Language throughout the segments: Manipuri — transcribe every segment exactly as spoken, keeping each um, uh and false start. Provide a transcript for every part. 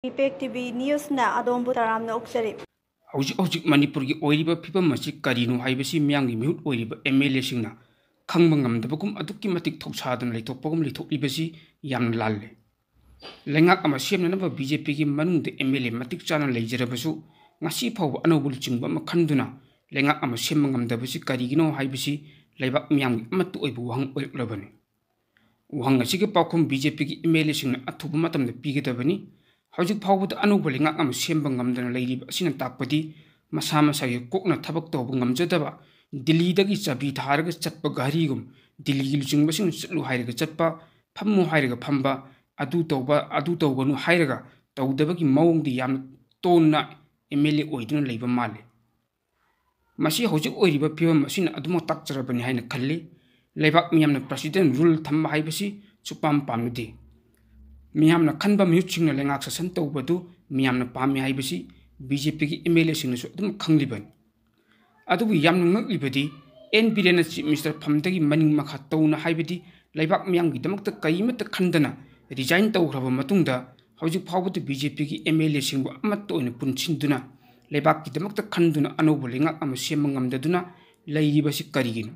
ꯏꯝꯄꯦꯛ ꯇꯤ ꯚꯤ ꯅ꯭ꯌꯨꯁꯅ ꯑꯗꯣꯝꯕꯨ ꯇꯔꯥꯝꯅ ꯑꯣꯛꯆꯔꯤ꯫ ꯍꯧꯖꯤꯛ ꯍꯧꯖꯤꯛ ꯃꯅꯤꯄꯨꯔꯒꯤ ꯑꯣꯏꯔꯤꯕ ꯐꯤꯕꯝ ꯑꯁꯤ ꯀꯔꯤꯅꯣ ꯍꯥꯏꯕꯁꯤ ꯃꯤꯌꯥꯝꯒꯤ ꯃꯤꯍꯨꯠ ꯑꯣꯏꯔꯤꯕ ꯑꯦꯝ ꯑꯦꯜ ꯑꯦꯁꯤꯡꯅ ꯈꯪꯕ ꯉꯝꯗꯕꯒꯨꯝ ꯑꯗꯨꯛꯀꯤ ꯃꯇꯤꯛ ꯊꯧꯁꯥꯗꯅ ꯂꯩꯊꯣꯛꯄꯒꯨꯝ ꯂꯩꯊꯣꯛꯂꯤꯕꯁꯤ ꯌꯥꯝꯅ ꯂꯥꯜꯂꯦ꯫ ꯂꯩꯉꯥꯛ ꯑꯃ ꯁꯦꯝꯅꯅꯕ ꯕꯤ ꯖꯦ ꯄꯤꯒꯤ ꯃꯅꯨꯡꯗ ꯑꯦꯝ ꯑꯦꯜ ꯑꯦ ꯃꯇꯤꯛ ꯆꯥꯅ ꯂꯩꯖꯔꯕꯁꯨ, ꯉꯁꯤ ꯐꯥꯎꯕ ꯑꯅꯧꯕ ꯂꯨꯆꯤꯡꯕ ꯑꯃ ꯈꯟꯗꯨꯅ ꯂꯩꯉꯥꯛ ꯑꯃ ꯁꯦꯝꯕ ꯉꯝꯗꯕꯁꯤ ꯀꯔꯤꯒꯤꯅꯣ ꯍꯥꯏꯕꯁꯤ ꯂꯩꯕꯥꯛ ꯃꯤꯌꯥꯝꯒꯤ ꯑꯃꯠꯇ ꯑꯣꯏꯕ ꯋꯥꯍꯪ ꯑꯣꯏꯔꯛꯂꯕꯅꯤ꯫ ꯋꯥꯍꯪ ꯑꯁꯤꯒꯤ ꯄꯥꯎꯈꯨꯝ ꯕꯤ ꯖꯦ ꯄꯤꯒꯤ ꯑꯦꯝ ꯑꯦꯜ ꯑꯦꯁꯤꯡꯅ ꯑꯊꯨꯕ ꯃꯇꯝꯗ ꯄꯤꯒꯗꯕꯅꯤ꯫ ꯍꯧꯖꯤꯛ ꯐꯥꯎꯕꯗ ꯑꯅꯧꯕ ꯂꯩꯉꯥꯛ ꯑꯃ ꯁꯦꯝꯕ ꯉꯝꯗꯅ ꯂꯩꯔꯤꯕ ꯑꯁꯤꯅ ꯇꯥꯛꯄꯗꯤ ꯃꯁꯥ ꯃꯁꯥꯒꯤ ꯀꯣꯛꯅ ꯊꯕꯛ ꯇꯧꯕ ꯉꯝꯖꯗꯕ, ꯗꯤꯜꯂꯤꯗꯒꯤ ꯆꯥꯕꯤ ꯊꯥꯔꯒ ꯆꯠꯄ ꯘꯔꯤꯒꯨꯝ ꯗꯤꯜꯂꯤꯒꯤ ꯂꯨꯆꯤꯡꯕꯁꯤꯡꯅ ꯆꯠꯂꯨ ꯍꯥꯏꯔꯒ ꯆꯠꯄ, ꯐꯝꯃꯨ ꯍꯥꯏꯔꯒ ꯐꯝꯕ, ꯑꯗꯨ ꯇꯧꯕ, ꯑꯗꯨ ꯇꯧꯒꯅꯨ ꯍꯥꯏꯔꯒ ꯇꯧꯗꯕꯒꯤ ꯃꯑꯣꯡꯗꯤ ꯌꯥꯝꯅ ꯇꯣꯟꯅ ꯑꯦꯝ ꯑꯦꯜ ꯑꯦ ꯑꯣꯏꯗꯨꯅ ꯂꯩꯕ ꯃꯥꯜꯂꯤ꯫ ꯃꯁꯤ ꯍꯧꯖꯤꯛ ꯑꯣꯏꯔꯤꯕ ꯐꯤꯕꯝ ꯑꯁꯤꯅ ꯑꯗꯨꯃꯛ ꯇꯥꯛꯆꯔꯕꯅꯤ ꯍꯥꯏꯅ ꯈꯜꯂꯤ꯫ ꯂꯩꯕꯥꯛ ꯃꯤꯌꯥꯝꯅ ꯄ꯭ꯔꯁꯤꯗꯦꯟ ꯔꯨꯜ ꯊꯝꯕ ꯍꯥꯏꯕꯁꯤ ꯁꯨꯄꯥꯝ ꯄꯥꯝꯅꯗꯦ꯫ ꯃꯤꯌꯥꯝꯅ ꯈꯟꯕ ꯃꯤꯍꯨꯠꯁꯤꯡꯅ ꯂꯩꯉꯥꯛ ꯁꯥꯁꯟ ꯇꯧꯕꯗꯨ ꯃꯤꯌꯥꯝꯅ ꯄꯥꯝꯃꯤ ꯍꯥꯏꯕꯁꯤ ꯕꯤ ꯖꯦ ꯄꯤꯒꯤ ꯑꯦꯝ ꯑꯦꯜ ꯑꯦꯁꯤꯡꯅꯁꯨ ꯑꯗꯨꯝ ꯈꯪꯂꯤꯕꯅꯤ꯫ ꯑꯗꯨꯕꯨ ꯌꯥꯝꯅ ꯉꯛꯂꯤꯕꯗꯤ ꯑꯦꯟ ꯕꯤꯔꯦꯟꯅ ꯆꯤꯐ ꯃꯤꯅꯤꯁꯇꯔ ꯐꯝꯗꯒꯤ ꯃꯅꯤꯡ ꯃꯈꯥ ꯇꯧꯅ ꯍꯥꯏꯕꯗꯤ ꯂꯩꯕꯥꯛ ꯃꯤꯌꯥꯝꯒꯤꯗꯃꯛꯇ ꯀꯔꯤꯃꯠꯇ ꯈꯟꯗꯅ ꯔꯤꯖꯥꯏꯟ ꯇꯧꯈ꯭ꯔꯕ ꯃꯇꯨꯡꯗ ꯍꯧꯖꯤꯛ ꯐꯥꯎꯕꯗ ꯕꯤ ꯖꯦ ꯄꯤꯒꯤ ꯑꯦꯝ ꯑꯦꯜ ꯑꯦꯁꯤꯡꯕꯨ ꯑꯃꯠꯇ ꯑꯣꯏꯅ ꯄꯨꯟꯁꯤꯟꯗꯨꯅ ꯂꯩꯕꯥꯛꯀꯤꯗꯃꯛꯇ ꯈꯟꯗꯨꯅ ꯑꯅꯧꯕ ꯂꯩꯉꯥꯛ ꯑꯃ ꯁꯦꯝꯕ ꯉꯝꯗꯗꯨꯅ ꯂꯩꯔꯤꯕꯁꯤ ꯀꯔꯤꯒꯤꯅꯣ?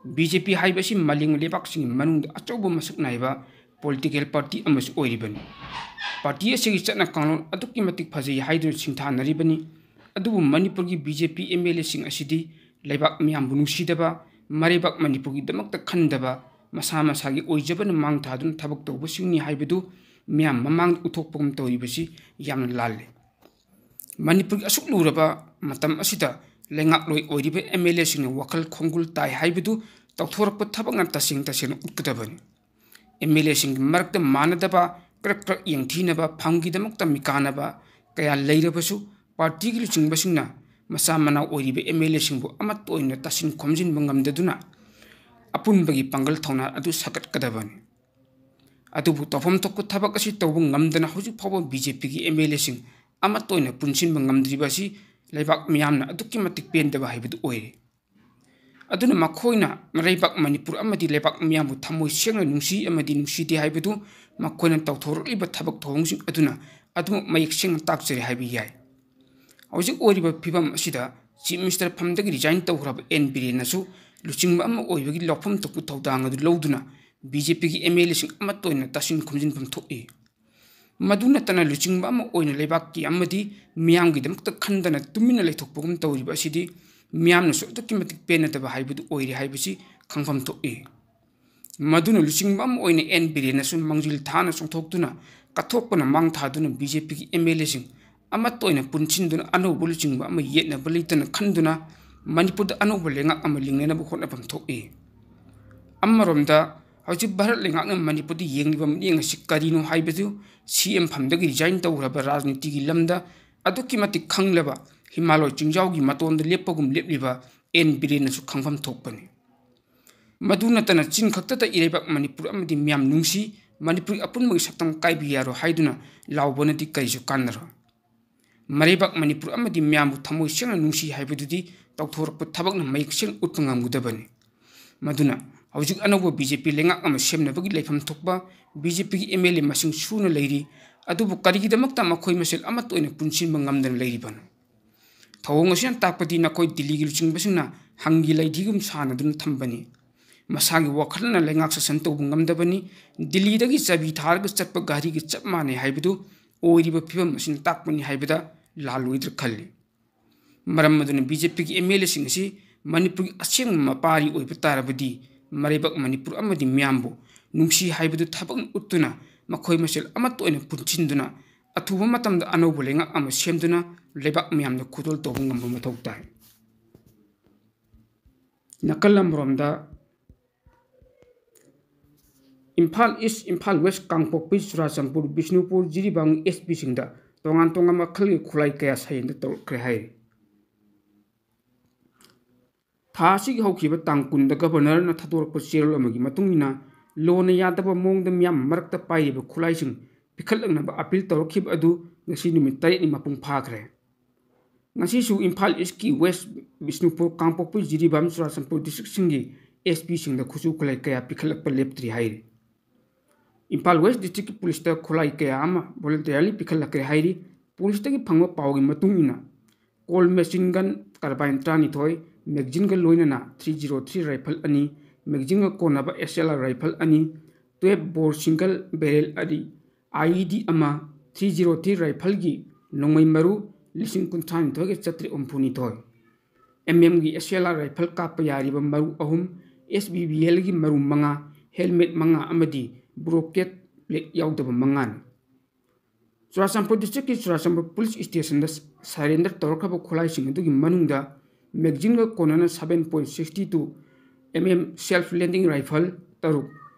ꯕꯤ ꯖꯦ ꯄꯤ ꯍꯥꯏꯕꯁꯤ ꯃꯥꯂꯦꯝꯒꯤ ꯂꯩꯕꯥꯛꯁꯤꯡꯒꯤ ꯃꯅꯨꯡꯗ ꯑꯆꯧꯕ ꯃꯁꯛ ꯅꯥꯏꯕ ꯄꯣꯂꯤꯇꯤꯀꯦꯜ ꯄꯥꯔꯇꯤ ꯑꯃꯁꯨ ꯑꯣꯏꯔꯤꯕꯅꯤ꯫ ꯄꯥꯔꯇꯤ ꯑꯁꯤꯒꯤ ꯆꯠꯅ ꯀꯥꯡꯂꯣꯟ ꯑꯗꯨꯛꯀꯤ ꯃꯇꯤꯛ ꯐꯖꯩ ꯍꯥꯏꯗꯨꯅ ꯁꯤꯡꯊꯥꯅꯔꯤꯕꯅꯤ꯫ ꯑꯗꯨꯕꯨ ꯃꯅꯤꯄꯨꯔꯒꯤ B J P M L ꯑꯦꯁꯤꯡ ꯑꯁꯤꯗꯤ ꯂꯩꯕꯥꯛ ꯃꯤꯌꯥꯝꯕꯨ ꯅꯨꯡꯁꯤꯗꯕ, ꯃꯔꯩꯕꯥꯛ ꯃꯅꯤꯄꯨꯔꯒꯤꯗꯃꯛꯇ ꯈꯟꯗꯕ, ꯃꯁꯥ ꯃꯁꯥꯒꯤ ꯑꯣꯏꯖꯕꯅ ꯃꯥꯡ ꯊꯥꯗꯨꯅ ꯊꯕꯛ ꯇꯧꯕꯁꯤꯡꯅꯤ ꯍꯥꯏꯕꯗꯨ ꯃꯤꯌꯥꯝ ꯃꯃꯥꯡꯗ ꯎꯠꯊꯣꯛꯄꯒꯨꯝ ꯇꯧꯔꯤꯕꯁꯤ ꯌꯥꯝꯅ ꯂꯥꯜꯂꯤ꯫ ꯃꯅꯤꯄꯨꯔꯒꯤ ꯑꯁꯨꯛ ꯂꯨꯔꯕ ꯃꯇꯝ ꯑꯁꯤꯗ ꯂꯩꯉꯥꯛꯂꯣꯏ ꯑꯣꯏꯔꯤꯕ ꯑꯦꯝ ꯑꯦꯜ ꯑꯦꯁꯤꯡꯅ ꯋꯥꯈꯜ ꯈꯣꯡꯒꯨꯜ ꯇꯥꯏ ꯍꯥꯏꯕꯗꯨ ꯇꯧꯊꯣꯔꯛꯄ ꯊꯕꯛꯅ ꯇꯁꯦꯡ ꯇꯁꯦꯡꯅ ꯎꯠꯀꯗꯕꯅꯤ꯫ ꯑꯦꯝ ꯑꯦꯜ ꯑꯦꯁꯤꯡꯒꯤ ꯃꯔꯛꯇ ꯃꯥꯟꯅꯗꯕ, ꯀ꯭ꯔꯛ ꯀ꯭ꯔꯛ ꯌꯦꯡꯊꯤꯅꯕ, ꯐꯝꯒꯤꯗꯃꯛꯇ ꯃꯤꯀꯥꯅꯕ ꯀꯌꯥ ꯂꯩꯔꯕꯁꯨ, ꯄꯥꯔꯇꯤꯒꯤ ꯂꯨꯆꯤꯡꯕꯁꯤꯡꯅ ꯃꯆꯥ ꯃꯅꯥꯎ ꯑꯣꯏꯔꯤꯕ ꯑꯦꯝ ꯑꯦꯜ ꯑꯦꯁꯤꯡꯕꯨ ꯑꯃꯠꯇ ꯑꯣꯏꯅ ꯇꯥꯁꯤꯟ ꯈꯣꯝꯖꯤꯟꯕ ꯉꯝꯗꯗꯨꯅ ꯑꯄꯨꯟꯕꯒꯤ ꯄꯥꯡꯒꯜ ꯊꯧꯅꯥ ꯑꯗꯨ ꯁꯥꯒꯠꯀꯗꯕꯅꯤ꯫ ꯑꯗꯨꯕꯨ ꯇꯧꯐꯝ ꯊꯣꯛꯄ ꯊꯕꯛ ꯑꯁꯤ ꯇꯧꯕ ꯉꯝꯗꯅ ꯍꯧꯖꯤꯛ ꯐꯥꯎꯕ ꯕꯤ ꯖꯦ ꯄꯤꯒꯤ ꯑꯦꯝ ꯑꯦꯜ ꯑꯦꯁꯤꯡ ꯑꯃꯠꯇ ꯑꯣꯏꯅ ꯄꯨꯟꯁꯤꯟꯕ ꯉꯝꯗ꯭ꯔꯤꯕ ꯑꯁꯤ ꯂꯩꯕꯥꯛ ꯃꯤꯌꯥꯝꯅ ꯑꯗꯨꯛꯀꯤ ꯃꯇꯤꯛ ꯄꯦꯟꯗꯕ ꯍꯥꯏꯕꯗꯨ ꯑꯣꯏꯔꯦ꯫ ꯑꯗꯨꯅ ꯃꯈꯣꯏꯅ ꯂꯩꯕꯥꯛ ꯃꯅꯤꯄꯨꯔ ꯑꯃꯗꯤ ꯂꯩꯕꯥꯛ ꯃꯤꯌꯥꯝꯕꯨ ꯊꯃꯣꯏ ꯁꯦꯡꯅ ꯅꯨꯡꯁꯤ ꯑꯃꯗꯤ ꯅꯨꯡꯁꯤꯗꯦ ꯍꯥꯏꯕꯗꯨ ꯃꯈꯣꯏꯅ ꯇꯧꯊꯣꯔꯛꯂꯤꯕ ꯊꯕꯛ ꯊꯧꯑꯣꯡꯁꯤꯡ ꯑꯗꯨꯅ ꯑꯗꯨꯃꯛ ꯃꯌꯦꯛ ꯁꯦꯡꯅ ꯇꯥꯛꯆꯔꯦ ꯍꯥꯏꯕ ꯌꯥꯏ꯫ ꯍꯧꯖꯤꯛ ꯑꯣꯏꯔꯤꯕ ꯐꯤꯕꯝ ꯑꯁꯤꯗ Chief Minister ꯐꯝꯗꯒꯤ resign ꯇꯧꯈ꯭ꯔꯕ ꯑꯦꯟ ꯕꯤꯔꯦꯟꯅꯁꯨ ꯂꯨꯆꯤꯡꯕ ꯑꯃ ꯑꯣꯏꯕꯒꯤ ꯂꯧꯐꯝ ꯊꯣꯛꯄ ꯊꯧꯗꯥꯡ ꯑꯗꯨ ꯂꯧꯗꯨꯅ BJPꯒꯤ MLAꯁꯤꯡ ꯑꯃꯠꯇ ꯑꯣꯏꯅ ꯇꯥꯁꯤꯟ ꯈꯣꯝꯖꯤꯟꯐꯝ ꯊꯣꯛꯏ꯫ ꯃꯗꯨ ꯅꯠꯇꯅ ꯂꯨꯆꯤꯡꯕ ꯑꯃ ꯑꯣꯏꯅ ꯂꯩꯕꯥꯛꯀꯤ ꯑꯃꯗꯤ ꯃꯤꯌꯥꯝꯒꯤꯗꯃꯛꯇ ꯈꯟꯗꯅ ꯇꯨꯃꯤꯟꯅ ꯂꯩꯊꯣꯛꯄꯒꯨꯝ ꯇꯧꯔꯤꯕ ꯑꯁꯤꯗꯤ ꯃꯤꯌꯥꯝꯅꯁꯨ ꯑꯗꯨꯛꯀꯤ ꯃꯇꯤꯛ ꯄꯦꯟꯅꯗꯕ ꯍꯥꯏꯕꯗꯨ ꯑꯣꯏꯔꯦ ꯍꯥꯏꯕꯁꯤ ꯈꯪꯐꯝ ꯊꯣꯛꯏ꯫ ꯃꯗꯨꯅ ꯂꯨꯆꯤꯡꯕ ꯑꯃ ꯑꯣꯏꯅ ꯑꯦꯟ ꯕꯤꯔꯦꯟꯅꯁꯨ ꯃꯥꯡꯖꯤꯜ ꯊꯥꯅ ꯆꯣꯡꯊꯣꯛꯇꯨꯅ ꯀꯠꯊꯣꯛꯄꯅ ꯃꯥꯡ ꯊꯥꯗꯨꯅ BJPꯒꯤ MLAꯁꯤꯡ ꯑꯃꯠꯇ ꯑꯣꯏꯅ ꯄꯨꯟꯁꯤꯟꯗꯨꯅ ꯑꯅꯧꯕ ꯂꯨꯆꯤꯡꯕ ꯑꯃ ꯌꯦꯠꯅꯕ ꯂꯩꯇꯅ ꯈꯟꯗꯨꯅ ꯃꯅꯤꯄꯨꯔꯗ ꯑꯅꯧꯕ ꯂꯩꯉꯥꯛ ꯑꯃ ꯂꯤꯡꯅꯅꯕ ꯍꯣꯠꯅꯐꯝ ꯊꯣꯛꯏ꯫ ꯑꯃꯔꯣꯝꯗ ꯍꯧꯖꯤꯛ ꯚꯥꯔꯠ ꯂꯩꯉꯥꯛꯅ ꯃꯅꯤꯄꯨꯔꯗ ꯌꯦꯡꯂꯤꯕ ꯃꯤꯠꯌꯦꯡ ꯑꯁꯤ ꯀꯔꯤꯅꯣ ꯍꯥꯏꯕꯗꯨ CM ꯐꯝꯗꯒꯤ resign ꯇꯧꯈ꯭ꯔꯕ ꯔꯥꯖꯅꯤꯇꯤꯒꯤ ꯂꯝꯗ ꯑꯗꯨꯛꯀꯤ ꯃꯇꯤꯛ ꯈꯪꯂꯕ ꯍꯤꯃꯥꯂꯣꯏ ꯆꯤꯡꯖꯥꯎꯒꯤ ꯃꯇꯣꯟꯗ ꯂꯦꯞꯄꯒꯨꯝ ꯂꯦꯞꯂꯤꯕ ꯑꯦꯟ ꯕꯤꯔꯦꯟꯅꯁꯨ ꯈꯪꯐꯝ ꯊꯣꯛꯄꯅꯤ꯫ ꯃꯗꯨ ꯅꯠꯇꯅ ꯆꯤꯟ ꯈꯛꯇꯗ ꯏꯔꯩꯕꯥꯛ ꯃꯅꯤꯄꯨꯔ ꯑꯃꯗꯤ ꯃꯤꯌꯥꯝ ꯅꯨꯡꯁꯤ, ꯃꯅꯤꯄꯨꯔꯒꯤ ꯑꯄꯨꯟꯕꯒꯤ ꯁꯛꯇꯝ ꯀꯥꯏꯕ ꯌꯥꯔꯣꯏ ꯍꯥꯏꯗꯨꯅ ꯂꯥꯎꯕꯅꯗꯤ ꯀꯔꯤꯁꯨ ꯀꯥꯟꯅꯔꯣꯏ꯫ ꯃꯔꯩꯕꯥꯛ ꯃꯅꯤꯄꯨꯔ ꯑꯃꯗꯤ ꯃꯤꯌꯥꯝꯕꯨ ꯊꯃꯣꯏ ꯁꯦꯡꯅ ꯅꯨꯡꯁꯤ ꯍꯥꯏꯕꯗꯨꯗꯤ ꯇꯧꯊꯣꯔꯛꯄ ꯊꯕꯛꯅ ꯃꯌꯦꯛ ꯁꯦꯡꯅ ꯎꯠꯄ ꯉꯝꯒꯗꯕꯅꯤ꯫ ꯃꯗꯨꯅ ꯍꯧꯖꯤꯛ ꯑꯅꯧꯕ BJP ꯂꯩꯉꯥꯛ ꯑꯃ ꯁꯦꯝꯅꯕꯒꯤ ꯂꯩꯐꯝ ꯊꯣꯛꯄ BJPꯒꯤ MLA ꯃꯁꯤꯡ ꯁꯨꯅ ꯂꯩꯔꯤ꯫ ꯑꯗꯨꯕꯨ ꯀꯔꯤꯒꯤꯗꯃꯛꯇ ꯃꯈꯣꯏ ꯃꯁꯦꯜ ꯑꯃꯠꯇ ꯑꯣꯏꯅ ꯄꯨꯟꯁꯤꯟꯕ ꯉꯝꯗꯅ ꯂꯩꯔꯤꯕꯅꯣ? ꯊꯧꯑꯣꯡ ꯑꯁꯤꯅ ꯇꯥꯛꯄꯗꯤ ꯅꯈꯣꯏ ꯗꯤꯜꯂꯤꯒꯤ ꯂꯨꯆꯤꯡꯕꯁꯤꯡꯅ ꯍꯪꯒꯤ ꯂꯩꯙꯤꯒꯨꯝ ꯁꯥꯟꯅꯗꯨꯅ ꯊꯝꯕꯅꯤ꯫ ꯃꯁꯥꯒꯤ ꯋꯥꯈꯜꯅ ꯂꯩꯉꯥꯛ ꯁꯥꯁꯟ ꯇꯧꯕ ꯉꯝꯗꯕꯅꯤ꯫ ꯗꯤꯜꯂꯤꯗꯒꯤ ꯆꯥꯕꯤ ꯊꯥꯔꯒ ꯆꯠꯄ ꯘꯔꯤꯒ ꯆꯞ ꯃꯥꯟꯅꯩ ꯍꯥꯏꯕꯗꯨ ꯑꯣꯏꯔꯤꯕ ꯐꯤꯕꯝ ꯑꯁꯤꯅ ꯇꯥꯛꯄꯅꯤ ꯍꯥꯏꯕꯗ ꯂꯥꯜꯂꯣꯏꯗ꯭ꯔꯥ ꯈꯜꯂꯤ꯫ ꯃꯔꯝ ꯑꯗꯨꯅ BJPꯒꯤ MLAꯁꯤꯡ ꯑꯁꯤ ꯃꯅꯤꯄꯨꯔꯒꯤ ꯑꯁꯦꯡꯕ ꯃꯄꯥꯔꯤ ꯑꯣꯏꯕ ꯇꯥꯔꯕꯗꯤ ꯃꯔꯩꯕꯥꯛ ꯃꯅꯤꯄꯨꯔ ꯑꯃꯗꯤ ꯃꯤꯌꯥꯝꯕꯨ ꯅꯨꯡꯁꯤ ꯍꯥꯏꯕꯗꯨ ꯊꯕꯛꯅ ꯎꯠꯇꯨꯅ ꯃꯈꯣꯏ ꯃꯁꯦꯜ ꯑꯃꯠꯇ ꯑꯣꯏꯅ ꯄꯨꯟꯁꯤꯟꯗꯨꯅ ꯑꯊꯨꯕ ꯃꯇꯝꯗ ꯑꯅꯧꯕ ꯂꯩꯉꯥꯛ ꯑꯃ ꯁꯦꯝꯗꯨꯅ ꯂꯩꯕꯥꯛ ꯃꯤꯌꯥꯝꯗ ꯈꯨꯗꯣꯜ ꯇꯧꯕ ꯉꯝꯕ ꯃꯊꯧ ꯇꯥꯏ꯫ ꯅꯥꯀꯜ ꯑꯃꯔꯣꯝꯗ ꯏꯝꯐꯥꯜ ꯏꯁ, ꯏꯝꯐꯥꯜ ꯋꯦꯁ, ꯀꯥꯡꯄꯣꯛꯄꯤ, ꯆꯨꯔꯥꯆꯥꯟꯄꯨꯔ, ꯕꯤꯁꯅꯨꯄꯨꯔ, ꯖꯤꯔꯤꯕꯥꯝ SPꯁꯤꯡꯗ ꯇꯣꯉꯥꯟ ꯇꯣꯉꯥꯟꯕ ꯃꯈꯜꯒꯤ ꯈꯨꯠꯂꯥꯏ ꯀꯌꯥ ꯁꯥꯖꯦꯟꯗ ꯇꯧꯔꯛꯈ꯭ꯔꯦ ꯍꯥꯏꯔꯤ꯫ ꯊꯥ ꯑꯁꯤꯒꯤ ꯍꯧꯈꯤꯕ ꯇꯥꯡ ꯀꯨꯟꯗ ꯒꯕꯔꯅꯔꯅ ꯊꯥꯗꯣꯔꯛꯄ ꯆꯦꯔꯣꯜ ꯑꯃꯒꯤ ꯃꯇꯨꯡ ꯏꯟꯅ ꯂꯣꯅ ꯌꯥꯗꯕ ꯃꯑꯣꯡꯗ ꯃꯤꯌꯥꯝ ꯃꯔꯛꯇ ꯄꯥꯏꯔꯤꯕ ꯈꯨꯠꯂꯥꯏꯁꯤꯡ ꯄꯤꯈꯠꯂꯛꯅꯕ ꯑꯄꯤꯜ ꯇꯧꯔꯛꯈꯤꯕ ꯑꯗꯨ ꯉꯁꯤ ꯅꯨꯃꯤꯠ ꯇꯔꯦꯠꯅꯤ ꯃꯄꯨꯡ ꯐꯥꯈ꯭ꯔꯦ꯫ ꯉꯁꯤꯁꯨ ꯏꯝꯐꯥꯜ ꯏꯁꯀꯤ ꯋꯦꯁ ꯕꯤꯁꯅꯨꯄꯨꯔ, ꯀꯥꯡꯄꯣꯛꯄꯤ, ꯖꯤꯔꯤꯕꯥꯝ, ꯆꯨꯔꯥꯆꯥꯟꯄꯨꯔ ꯗꯤꯁꯇ꯭ꯔꯤꯛꯁꯤꯡꯒꯤ ꯑꯦꯁ ꯄꯤꯁꯤꯡꯗ ꯈꯨꯠꯁꯨ ꯈꯨꯠꯂꯥꯏ ꯀꯌꯥ ꯄꯤꯈꯠꯂꯛꯄ ꯂꯦꯞꯇ꯭ꯔꯤ ꯍꯥꯏꯔꯤ꯫ ꯏꯝꯐꯥꯜ ꯋꯦꯁ ꯗꯤꯁꯇ꯭ꯔꯤꯛꯀꯤ ꯄꯨꯂꯤꯁꯇ ꯈꯨꯠꯂꯥꯏ ꯀꯌꯥ ꯑꯃ ꯚꯣꯂꯨꯟꯇꯤꯌꯔꯂꯤ ꯄꯤꯈꯠꯂꯛꯈ꯭ꯔꯦ ꯍꯥꯏꯔꯤ꯫ ꯄꯨꯂꯤꯁꯇꯒꯤ ꯐꯪꯕ ꯄꯥꯎꯒꯤ ꯃꯇꯨꯡ ꯏꯟꯅ, ꯀꯣꯜ ꯃꯦꯆꯤꯟ ꯒꯟ ꯀꯥꯔꯕꯥꯏꯟ ꯇꯔꯥꯅꯤꯊꯣꯏ, ꯃꯦꯒꯖꯤꯟꯒ ꯂꯣꯏꯅꯅ ꯊ꯭ꯔꯤ ꯖꯤꯔꯣ ꯊ꯭ꯔꯤ ꯔꯥꯏꯐꯜ ꯑꯅꯤ, ꯃꯦꯒꯖꯤꯟꯒ ꯀꯣꯟꯅꯕ ꯑꯦꯁ ꯑꯦꯜ ꯑꯥꯔ ꯔꯥꯏꯐꯜ ꯑꯅꯤ, ꯇꯨꯌꯦꯜꯐ ꯕꯣꯔ ꯁꯤꯡꯒꯜ ꯕꯦꯔꯦꯜ ꯑꯅꯤ, ꯑꯥꯏ ꯏ ꯗꯤ ꯑꯃ, ꯊ꯭ꯔꯤ ꯖꯤꯔꯣ ꯊ꯭ꯔꯤ ꯔꯥꯏꯐꯜꯒꯤ ꯅꯣꯡꯃꯩ ꯃꯔꯨ ꯂꯤꯁꯤꯡ ꯀꯨꯟꯊ꯭ꯔꯥꯅꯤꯊꯣꯏꯒ ꯆꯥꯇ꯭ꯔꯦꯠ ꯍꯨꯝꯐꯨꯅꯤꯊꯣꯏ, ꯑꯦꯝ ꯑꯦꯝꯒꯤ ꯑꯦꯁ ꯑꯦꯜ ꯑꯥꯔ ꯔꯥꯏꯐꯜ ꯀꯥꯞꯄ ꯌꯥꯔꯤꯕ ꯃꯔꯨ ꯑꯍꯨꯝ, ꯑꯦꯁ ꯕꯤ ꯕꯤ ꯑꯦꯜꯒꯤ ꯃꯔꯨ ꯃꯉꯥ, ꯍꯦꯜꯃꯦꯠ ꯃꯉꯥ ꯑꯃꯗꯤ ꯕ꯭ꯔꯣꯀꯦꯠ ꯄ꯭ꯂꯦꯠ ꯌꯥꯎꯗꯕ ꯃꯉꯥꯅꯤ꯫ ꯆꯨꯔꯥꯆꯥꯟꯄꯨꯔ ꯗꯤꯁꯇ꯭ꯔꯤꯛꯀꯤ ꯆꯨꯔꯥꯆꯥꯟꯄꯨꯔ ꯄꯨꯂꯤꯁ ꯁ꯭ꯇꯦꯁꯟꯗ ꯁꯔꯦꯟꯗꯔ ꯇꯧꯔꯛꯈ꯭ꯔꯕ ꯈꯨꯠꯂꯥꯏꯁꯤꯡ ꯑꯗꯨꯒꯤ ꯃꯅꯨꯡꯗ ꯃꯦꯒꯖꯤꯟꯒ ꯀꯣꯟꯅꯅ seven point six two M M self loading rifle ꯇꯔꯨꯛ,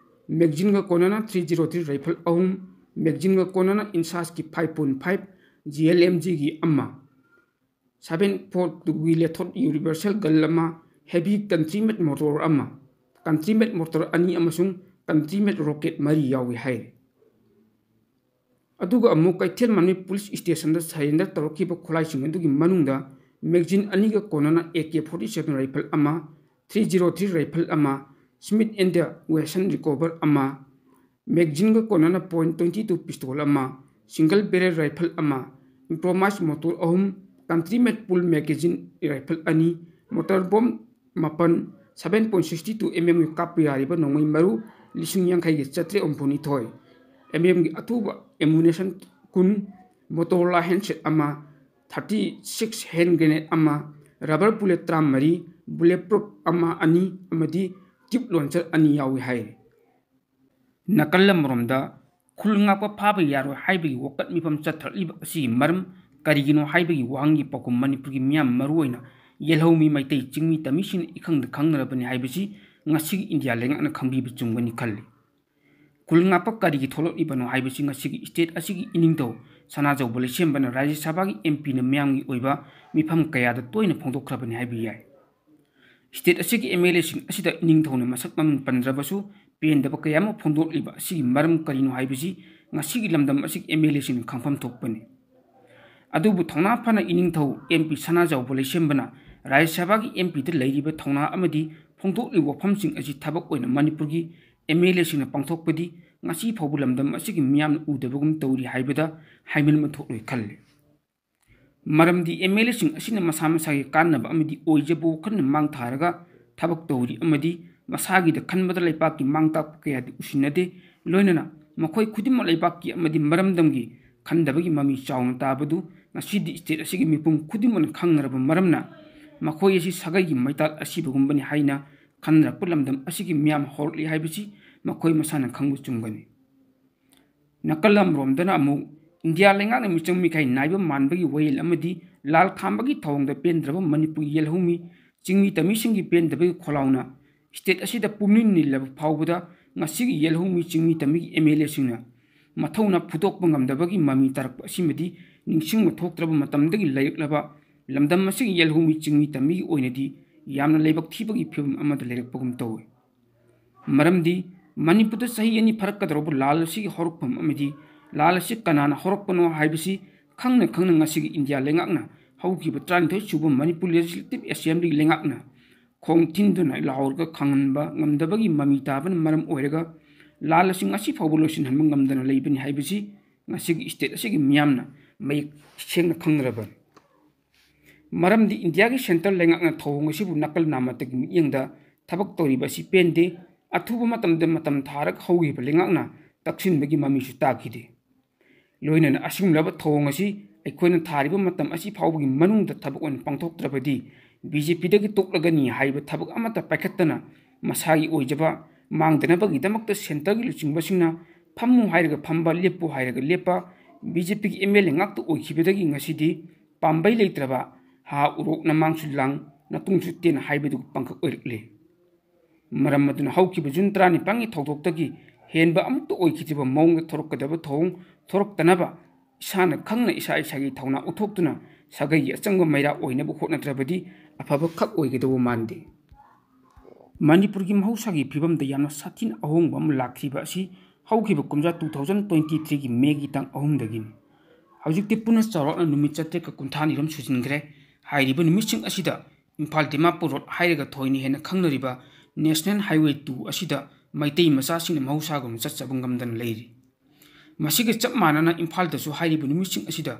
ꯃꯦꯒꯖꯤꯟꯒ ꯀꯣꯟꯅꯅ three zero three rifle ꯑꯍꯨꯝ, ꯃꯦꯒꯖꯤꯟꯒ ꯀꯣꯟꯅꯅ ꯏꯟꯁꯥꯁꯀꯤ five point five G L M G ꯒꯤ ꯑꯃ, seven four two ꯒꯤ ꯂꯦꯊꯣꯠ ꯌꯨꯅꯤꯚꯔꯁꯦꯜ ꯒꯟ ꯑꯃ, ꯍꯦꯚꯤ ꯀꯟꯇ꯭ꯔꯤ ꯃꯦꯠ ꯃꯣꯇꯣꯔ ꯑꯃ, ꯀꯟꯇ꯭ꯔꯤ ꯃꯦꯠ ꯃꯣꯇꯣꯔ ꯑꯅꯤ ꯑꯃꯁꯨꯡ ꯀꯟꯇ꯭ꯔꯤ ꯃꯦꯠ ꯔꯣꯀꯦꯠ ꯃꯔꯤ ꯌꯥꯎꯏ ꯍꯥꯏꯔꯤ꯫ ꯑꯗꯨꯒ ꯑꯃꯨꯛ ꯀꯩꯊꯦꯜ ꯃꯃꯤ ꯄꯨꯂꯤꯁ ꯁ꯭ꯇꯦꯁꯟꯗ ꯁꯔꯦꯟꯗꯔ ꯇꯧꯔꯛꯈꯤꯕ ꯈꯨꯠꯂꯥꯏꯁꯤꯡ ꯑꯗꯨꯒꯤ ꯃꯅꯨꯡꯗ ꯃꯦꯒꯖꯤꯟ ꯑꯅꯤꯒ ꯀꯣꯟꯅꯅ A K forty seven rifle ꯑꯃ, three zero three rifle ꯑꯃ, Smith and Wesson revolver ꯑꯃ, ꯃꯦꯒꯖꯤꯟꯒ ꯀꯣꯟꯅꯅ point twenty two pistol ꯑꯃ, single barrel rifle ꯑꯃ, improvised motor ꯑꯍꯨꯝ, country made pull magazine rifle ꯑꯅꯤ, motor bomb ꯃꯥꯄꯟ, seven point six two M M ꯒꯤ ꯀꯥꯞꯄ ꯌꯥꯔꯤꯕ ꯅꯣꯡꯃꯩ ꯃꯔꯨ ꯂꯤꯁꯤꯡ ꯌꯥꯡꯈꯩꯒ ꯆꯥꯇ꯭ꯔꯦꯠ ꯍꯨꯝꯐꯨꯅꯤꯊꯣꯏ, M M ꯒꯤ ꯑꯊꯨꯕ ammunition ꯀꯨꯟ, Motorola handset ꯑꯃ, thirty six hand grenade ꯑꯃ, rubber bullet ꯇꯔꯥꯃꯔꯤ, bullet proof ꯑꯃ ꯑꯅꯤ ꯑꯃꯗꯤ tube launcher ꯑꯅꯤ ꯌꯥꯎꯏ ꯍꯥꯏꯔꯤ꯫ ꯅꯥꯀꯜ ꯑꯃꯔꯣꯝꯗ, ꯈꯨꯜ ꯉꯥꯛꯄ ꯐꯥꯕ ꯌꯥꯔꯣꯏ ꯍꯥꯏꯕꯒꯤ ꯋꯥꯀꯠ ꯃꯤꯐꯝ ꯆꯠꯊꯔꯛꯂꯤꯕ ꯑꯁꯤꯒꯤ ꯃꯔꯝ ꯀꯔꯤꯒꯤꯅꯣ ꯍꯥꯏꯕꯒꯤ ꯋꯥꯍꯪꯒꯤ ꯄꯥꯎꯈꯨꯝ ꯃꯅꯤꯄꯨꯔꯒꯤ ꯃꯤꯌꯥꯝ, ꯃꯔꯨꯑꯣꯏꯅ ꯌꯦꯜꯍꯧꯃꯤ, ꯃꯩꯇꯩ, ꯆꯤꯡꯃꯤ, ꯇꯝꯃꯤꯁꯤꯡꯅ ꯏꯈꯪꯗ ꯈꯪꯅꯔꯕꯅꯤ ꯍꯥꯏꯕꯁꯤ ꯉꯁꯤꯒꯤ ꯏꯟꯗꯤꯌꯥ ꯂꯩꯉꯥꯛꯅ ꯈꯪꯕꯤꯕ ꯆꯨꯝꯒꯅꯤ ꯈꯜꯂꯤ꯫ ꯈꯨꯜ ꯉꯥꯛꯄ ꯀꯔꯤꯒꯤ ꯊꯣꯛꯂꯛꯂꯤꯕꯅꯣ ꯍꯥꯏꯕꯁꯤ ꯉꯁꯤꯒꯤ ꯁ꯭ꯇꯦꯠ ꯑꯁꯤꯒꯤ ꯏꯅꯤꯡꯊꯧ ꯁꯅꯥꯖꯧꯕ ꯂꯩꯁꯦꯝꯕꯅ ꯔꯥꯖ꯭ꯌ ꯁꯚꯥꯒꯤ M P ꯅ ꯃꯤꯌꯥꯝꯒꯤ ꯑꯣꯏꯕ ꯃꯤꯐꯝ ꯀꯌꯥꯗ ꯇꯣꯏꯅ ꯐꯣꯡꯗꯣꯛꯈ꯭ꯔꯕꯅꯤ ꯍꯥꯏꯕ ꯌꯥꯏ꯫ ꯁ꯭ꯇꯦꯠ ꯑꯁꯤꯒꯤ M L A ꯁꯤꯡ ꯑꯁꯤꯗ ꯏꯅꯤꯡꯊꯧꯅ ꯃꯁꯛ ꯃꯃꯤꯡ ꯄꯟꯗ꯭ꯔꯕꯁꯨ, ꯄꯦꯟꯗꯕ ꯀꯌꯥ ꯑꯃ ꯐꯣꯡꯗꯣꯛꯂꯤꯕ ꯑꯁꯤꯒꯤ ꯃꯔꯝ ꯀꯔꯤꯅꯣ ꯍꯥꯏꯕꯁꯤ ꯉꯁꯤꯒꯤ ꯂꯝꯗꯝ ꯑꯁꯤꯒꯤ M L A ꯁꯤꯡꯅ ꯈꯪꯐꯝ ꯊꯣꯛꯄꯅꯤ꯫ ꯑꯗꯨꯕꯨ ꯊꯧꯅꯥ ꯐꯅ ꯏꯅꯤꯡꯊꯧ ꯑꯦꯝ ꯄꯤ ꯁꯅꯥꯖꯥꯎꯕ ꯂꯩꯁꯦꯝꯕꯅ ꯔꯥꯖ꯭ꯌ ꯁꯚꯥꯒꯤ ꯑꯦꯝ ꯄꯤꯗ ꯂꯩꯔꯤꯕ ꯊꯧꯅꯥ ꯑꯃꯗꯤ ꯐꯣꯡꯗꯣꯛꯂꯤꯕ ꯋꯥꯐꯝꯁꯤꯡ ꯑꯁꯤ ꯊꯕꯛ ꯑꯣꯏꯅ ꯃꯅꯤꯄꯨꯔꯒꯤ ꯑꯦꯝ ꯑꯦꯜ ꯑꯦꯁꯤꯡꯅ ꯄꯥꯡꯊꯣꯛꯄꯗꯤ ꯉꯁꯤ ꯐꯥꯎꯕ ꯂꯝꯗꯝ ꯑꯁꯤꯒꯤ ꯃꯤꯌꯥꯝꯅ ꯎꯗꯕꯒꯨꯝ ꯇꯧꯔꯤ ꯍꯥꯏꯕꯗ ꯍꯥꯏꯃꯟꯕ ꯊꯣꯛꯂꯣꯏ ꯈꯜꯂꯤ꯫ ꯃꯔꯝꯗꯤ ꯑꯦꯝ ꯑꯦꯜ ꯑꯦꯁꯤꯡ ꯑꯁꯤꯅ ꯃꯁꯥ ꯃꯁꯥꯒꯤ ꯀꯥꯟꯅꯕ ꯑꯃꯗꯤ ꯑꯣꯏꯖꯕ ꯋꯥꯈꯜꯅ ꯃꯥꯡ ꯊꯥꯔꯒ ꯊꯕꯛ ꯇꯧꯔꯤ ꯑꯃꯗꯤ ꯃꯁꯥꯒꯤꯗ ꯈꯟꯕꯗ ꯂꯩꯕꯥꯛꯀꯤ ꯃꯥꯡ ꯇꯥꯛꯄ ꯀꯌꯥꯗꯤ ꯎꯁꯤꯟꯅꯗꯦ꯫ ꯂꯣꯏꯅꯅ ꯃꯈꯣꯏ ꯈꯨꯗꯤꯡꯃꯛ ꯂꯩꯕꯥꯛꯀꯤ ꯑꯃꯗꯤ ꯃꯔꯝꯗꯝꯒꯤ ꯈꯟꯗꯕꯒꯤ ꯃꯃꯤ ꯆꯥꯎꯅ ꯇꯥꯕꯗꯨ ꯉꯁꯤꯗꯤ ꯁ꯭ꯇꯦꯠ ꯑꯁꯤꯒꯤ ꯃꯤꯄꯨꯝ ꯈꯨꯗꯤꯡꯃꯛꯅ ꯈꯪꯅꯔꯕ ꯃꯔꯝꯅ ꯃꯈꯣꯏ ꯑꯁꯤ ꯁꯥꯒꯩꯒꯤ ꯃꯩꯇꯥꯜ ꯑꯁꯤꯕꯒꯨꯝꯕꯅꯤ ꯍꯥꯏꯅ ꯈꯟꯅꯔꯛꯄ ꯂꯝꯗꯝ ꯑꯁꯤꯒꯤ ꯃꯤꯌꯥꯝ ꯍꯧꯔꯛꯂꯤ ꯍꯥꯏꯕꯁꯤ ꯃꯈꯣꯏ ꯃꯁꯥꯅ ꯈꯪꯕ ꯆꯨꯝꯒꯅꯤ꯫ ꯅꯥꯀꯜ ꯑꯃꯔꯣꯝꯗꯅ ꯑꯃꯨꯛ ꯏꯟꯗꯤꯌꯥ ꯂꯩꯉꯥꯛꯅ ꯃꯤꯆꯪ ꯃꯤꯈꯥꯏ ꯅꯥꯏꯕ ꯃꯥꯟꯕꯒꯤ ꯋꯥꯌꯦꯜ ꯑꯃꯗꯤ ꯂꯥꯜ ꯈꯥꯝꯕꯒꯤ ꯊꯧꯑꯣꯡꯗ ꯄꯦꯟꯗ꯭ꯔꯕ ꯃꯅꯤꯄꯨꯔꯒꯤ ꯌꯦꯜꯍꯧꯃꯤ ꯆꯤꯡꯃꯤ ꯇꯝꯃꯤꯁꯤꯡꯒꯤ ꯄꯦꯟꯗꯕꯒꯤ ꯈꯣꯜꯂꯥꯎꯅ ꯁ꯭ꯇꯦꯠ ꯑꯁꯤꯗ ꯄꯨꯝꯅꯤꯟ ꯅꯤꯜꯂꯕ ꯐꯥꯎꯕꯗ ꯉꯁꯤꯒꯤ ꯌꯦꯜꯍꯧꯃꯤ ꯆꯤꯡꯃꯤ ꯇꯝꯃꯤꯒꯤ ꯑꯦꯝ ꯑꯦꯜ ꯑꯦꯁꯤꯡꯅ ꯃꯊꯧꯅ ꯐꯨꯗꯣꯛꯄ ꯉꯝꯗꯕꯒꯤ ꯃꯃꯤ ꯇꯥꯔꯛꯄ ꯑꯁꯤꯃꯗꯤ ꯅꯤꯡꯁꯤꯡꯕ ꯊꯣꯛꯇ꯭ꯔꯕ ꯃꯇꯝꯗꯒꯤ ꯂꯩꯔꯛꯂꯕ ꯂꯝꯗꯝ ꯑꯁꯤꯒꯤ ꯌꯦꯜꯍꯧꯃꯤ ꯆꯤꯡꯃꯤ ꯇꯝꯃꯤꯒꯤ ꯑꯣꯏꯅꯗꯤ ꯌꯥꯝꯅ ꯂꯥꯏꯕꯛ ꯊꯤꯕꯒꯤ ꯐꯤꯕꯝ ꯑꯃꯗ ꯂꯩꯔꯛꯄꯒꯨꯝ ꯇꯧꯏ꯫ ꯃꯔꯝꯗꯤ ꯃꯅꯤꯄꯨꯔꯗ ꯆꯍꯤ ꯑꯅꯤ ꯐꯥꯔꯛꯀꯗꯧꯔꯕ ꯂꯥꯜ ꯑꯁꯤꯒꯤ ꯍꯧꯔꯛꯐꯝ ꯑꯃꯗꯤ ꯂꯥꯜ ꯑꯁꯤ ꯀꯅꯥꯅ ꯍꯧꯔꯛꯄꯅꯣ ꯍꯥꯏꯕꯁꯤ ꯈꯪꯅ ꯈꯪꯅ ꯉꯁꯤꯒꯤ ꯏꯟꯗꯤꯌꯥ ꯂꯩꯉꯥꯛꯅ ꯍꯧꯈꯤꯕ ꯇꯔꯥꯅꯤꯊꯣꯏ ꯁꯨꯕ ꯃꯅꯤꯄꯨꯔ ꯂꯦꯖꯤꯁꯂꯦꯇꯤꯚ ꯑꯦꯁꯦꯝꯕ꯭ꯂꯤ ꯂꯩꯉꯥꯛꯅ ꯈꯣꯡ ꯊꯤꯟꯗꯨꯅ ꯂꯥꯎꯔꯒ ꯈꯪꯍꯟꯕ ꯉꯝꯗꯕꯒꯤ ꯃꯃꯤ ꯇꯥꯕꯅ ꯃꯔꯝ ꯑꯣꯏꯔꯒ ꯂꯥꯜ ꯑꯁꯤ ꯉꯁꯤ ꯐꯥꯎꯕ ꯂꯣꯏꯁꯤꯟꯍꯟꯕ ꯉꯝꯗꯅ ꯂꯩꯕꯅꯤ ꯍꯥꯏꯕꯁꯤ ꯉꯁꯤꯒꯤ ꯁ꯭ꯇꯦꯠ ꯑꯁꯤꯒꯤ ꯃꯤꯌꯥꯝꯅ ꯃꯌꯦꯛ ꯁꯦꯡꯅ ꯈꯪꯅꯔꯕꯅꯤ꯫ ꯃꯔꯝꯗꯤ ꯏꯟꯗꯤꯌꯥꯒꯤ ꯁꯦꯟꯇ꯭ꯔꯦꯜ ꯂꯩꯉꯥꯛꯅ ꯊꯧꯑꯣꯡ ꯑꯁꯤꯕꯨ ꯅꯥꯀꯜ ꯅꯥꯃꯠꯇꯒꯤ ꯃꯤꯠꯌꯦꯡꯗ ꯊꯕꯛ ꯇꯧꯔꯤꯕ ꯑꯁꯤ ꯄꯦꯟꯗꯦ꯫ ꯑꯊꯨꯕ ꯃꯇꯝꯗ ꯃꯇꯝ ꯊꯥꯔꯒ ꯍꯧꯈꯤꯕ ꯂꯩꯉꯥꯛꯅ ꯇꯛꯁꯤꯟꯕꯒꯤ ꯃꯃꯤꯁꯨ ꯇꯥꯈꯤꯗꯦ꯫ ꯂꯣꯏꯅꯅ ꯑꯁꯤꯒꯨꯝꯂꯕ ꯊꯧꯑꯣꯡ ꯑꯁꯤ ꯑꯩꯈꯣꯏꯅ ꯊꯥꯔꯤꯕ ꯃꯇꯝ ꯑꯁꯤ ꯐꯥꯎꯕꯒꯤ ꯃꯅꯨꯡꯗ ꯊꯕꯛ ꯑꯣꯏꯅ ꯄꯥꯡꯊꯣꯛꯇ꯭ꯔꯕꯗꯤ ꯕꯤ ꯖꯦ ꯄꯤꯗꯒꯤ ꯇꯣꯛꯂꯒꯅꯤ ꯍꯥꯏꯕ ꯊꯕꯛ ꯑꯃꯠꯇ ꯄꯥꯏꯈꯠꯇꯅ ꯃꯁꯥꯒꯤ ꯑꯣꯏꯖꯕ ꯃꯥꯡꯗꯅꯕꯒꯤꯗꯃꯛꯇ ꯁꯦꯟꯇꯔꯒꯤ ꯂꯨꯆꯤꯡꯕꯁꯤꯡꯅ ꯐꯝꯃꯨ ꯍꯥꯏꯔꯒ ꯐꯝꯕ, ꯂꯦꯞꯄꯨ ꯍꯥꯏꯔꯒ ꯂꯦꯞꯄ, ꯕꯤ ꯖꯦ ꯄꯤꯒꯤ ꯑꯦꯝ ꯑꯦꯜ ꯑꯦ ꯉꯥꯛꯇ ꯑꯣꯏꯈꯤꯕꯗꯒꯤ ꯉꯁꯤꯗꯤ ꯄꯥꯝꯕꯩ ꯂꯩꯇ꯭ꯔꯕ ꯍꯥ ꯎꯔꯣꯛ ꯅꯃꯥꯡꯁꯨ ꯂꯥꯡ ꯅꯇꯨꯡꯁꯨ ꯇꯦꯟ ꯍꯥꯏꯕꯗꯨ ꯄꯥꯡꯈꯛ ꯑꯣꯏꯔꯛꯂꯦ꯫ ꯃꯔꯝ ꯑꯗꯨꯅ ꯍꯧꯈꯤꯕ ꯖꯨꯟ ꯇꯔꯥꯅꯤꯄꯥꯟꯒꯤ ꯊꯧꯗꯣꯛꯇꯒꯤ ꯍꯦꯟꯕ ꯑꯃꯠꯇ ꯑꯣꯏꯈꯤꯗ꯭ꯔꯤꯕ ꯃꯑꯣꯡꯗ ꯊꯣꯔꯛꯀꯗꯕ ꯊꯧꯑꯣꯡ ꯊꯣꯔꯛꯇꯅꯕ ꯏꯁꯥꯅ ꯈꯪꯅ ꯏꯁꯥ ꯏꯁꯥꯒꯤ ꯊꯧꯅꯥ ꯎꯠꯊꯣꯛꯇꯨꯅ ꯁꯥꯒꯩꯒꯤ ꯑꯆꯪꯕ ꯃꯩꯔꯥ ꯑꯣꯏꯅꯕ ꯍꯣꯠꯅꯗ꯭ꯔꯕꯗꯤ ꯑꯐꯕ ꯈꯛ ꯑꯣꯏꯒꯗꯧꯕ ꯃꯥꯟꯗꯦ꯫ ꯃꯅꯤꯄꯨꯔꯒꯤ ꯃꯍꯧꯁꯥꯒꯤ ꯐꯤꯕꯝꯗ ꯌꯥꯝꯅ ꯁꯥꯊꯤꯅ ꯑꯍꯣꯡꯕ ꯑꯃ ꯂꯥꯛꯈꯤꯕ ꯑꯁꯤ ꯍꯧꯈꯤꯕ ꯀꯨꯝꯖꯥ two thousand twenty threeꯒꯤ ꯃꯦꯒꯤ ꯇꯥꯡ ꯑꯍꯨꯝꯗꯒꯤꯅꯤ꯫ ꯍꯧꯖꯤꯛꯇꯤ ꯄꯨꯟꯅ ꯆꯥꯎꯔꯥꯛꯅ ꯅꯨꯃꯤꯠ ꯆꯥꯇ꯭ꯔꯦꯠꯀ ꯀꯨꯟꯊ꯭ꯔꯥꯅꯤꯔꯣꯝ ꯁꯨꯖꯤꯟꯈ꯭ꯔꯦ꯫ ꯍꯥꯏꯔꯤꯕ ꯅꯨꯃꯤꯠꯁꯤꯡ ꯑꯁꯤꯗ ꯏꯝꯐꯥꯜ ꯗꯤꯃꯥꯄꯨꯔ ꯔꯣꯗ ꯍꯥꯏꯔꯒ ꯊꯣꯏꯅ ꯍꯦꯟꯅ ꯈꯪꯅꯔꯤꯕ National Highway two ꯑꯁꯤꯗ ꯃꯩꯇꯩ ꯃꯆꯥꯁꯤꯡꯅ ꯃꯍꯧꯁꯥꯒꯨꯝꯅ ꯆꯠꯆꯕ ꯉꯝꯗꯅ ꯂꯩꯔꯤ꯫ ꯃꯁꯤꯒ ꯆꯞ ꯃꯥꯟꯅꯅ ꯏꯝꯐꯥꯜꯗꯁꯨ ꯍꯥꯏꯔꯤꯕ ꯅꯨꯃꯤꯠꯁꯤꯡ ꯑꯁꯤꯗ,